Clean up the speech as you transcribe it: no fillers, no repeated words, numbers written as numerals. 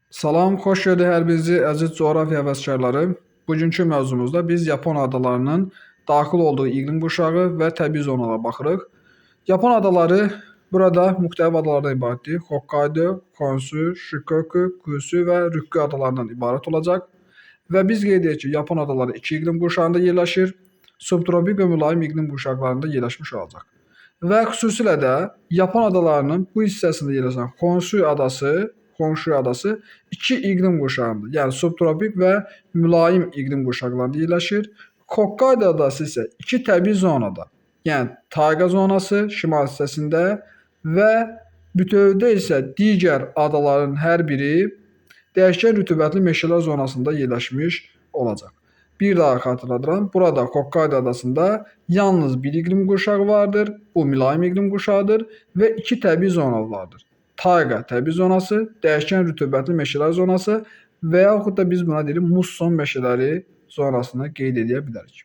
Salam, xoş gördük hər birinizi, əziz coğrafiya həvəskarları. Bugünkü mövzumuzda biz Yapon adalarının daxil olduğu iqlim qurşağı və təbii zonalara baxırıq. Yapon adaları burada müxtəlif adalardan ibarətdir. Hokkaido, Honshu, Shikoku, Kyushu və Ryukyu adalarından ibarət olacaq. Və biz qeyd edirik ki, Yapon adaları iki iqlim qurşağında yerləşir. Subtropik və mülayim iqlim qurşaqlarında yerləşmiş olacaq. Və xüsusilə də Yapon adalarının bu hissəsində yerləşən Honshu adası iki iqlim qurşağında, yəni subtropik və mülayim iqlim qurşaqlarında yerləşir. Hokkaido adası isə iki təbii zonada, yəni tayqa zonası şimal hissəsində və bütövlükdə isə digər adaların hər biri dəyişkən rütubətli meşələr zonasında yerləşmiş olacaq. Bir daha xatırladıram, burada Hokkaido adasında yalnız bir iqlim qurşağı vardır. Bu mülayim iqlim qurşağıdır və iki təbii zona vardır. Tayqa təbii zonası, dəyişkən rütubətli meşələr zonası və yaxud da biz buna deyirik musson meşələri zonasını qeyd edə bilərik.